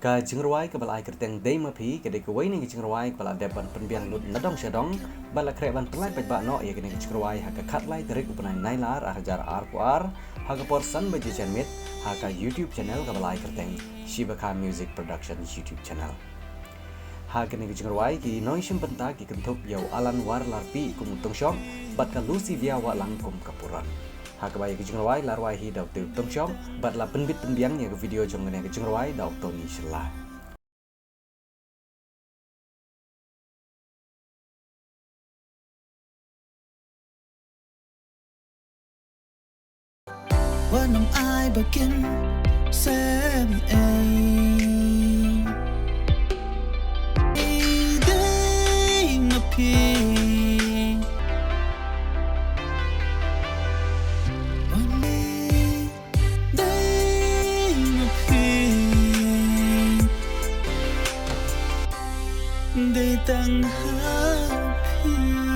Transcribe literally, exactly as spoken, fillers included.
Ka jingrwai kaba la ai kyrteng Dei Ma Phi ka dei kawei na ki jingrwai kaba la dep ban pynbiang lut na dong sha dong, bad la khreh ban pynlait paidbah noh ïa kane ka jingrwai ha ka khatlai tarik u bnai Nailar ar hajar arphew ar, ha ka por san baje janmiet, ha ka YouTube channel kaba la ai kyrteng Shibakha Music Production YouTube channel. Ha kane ka jingrwai ki nongshim bynta ki kynthup ïa u Alan Warlarpih kum u Tungshop, bad ka Lucivia Wahlang kum ka Puron. Ha kaba ïa ka jingrwai la rwai hi da u Teu Tungshop, bad la pynbit pynbiang ïa ka video jong kane ka jingrwai da u Tony Shylla. Wat nym ai ba kin sem ei. Dei ma phi. Wan dei, dei ma phi. Dei tang ha phi.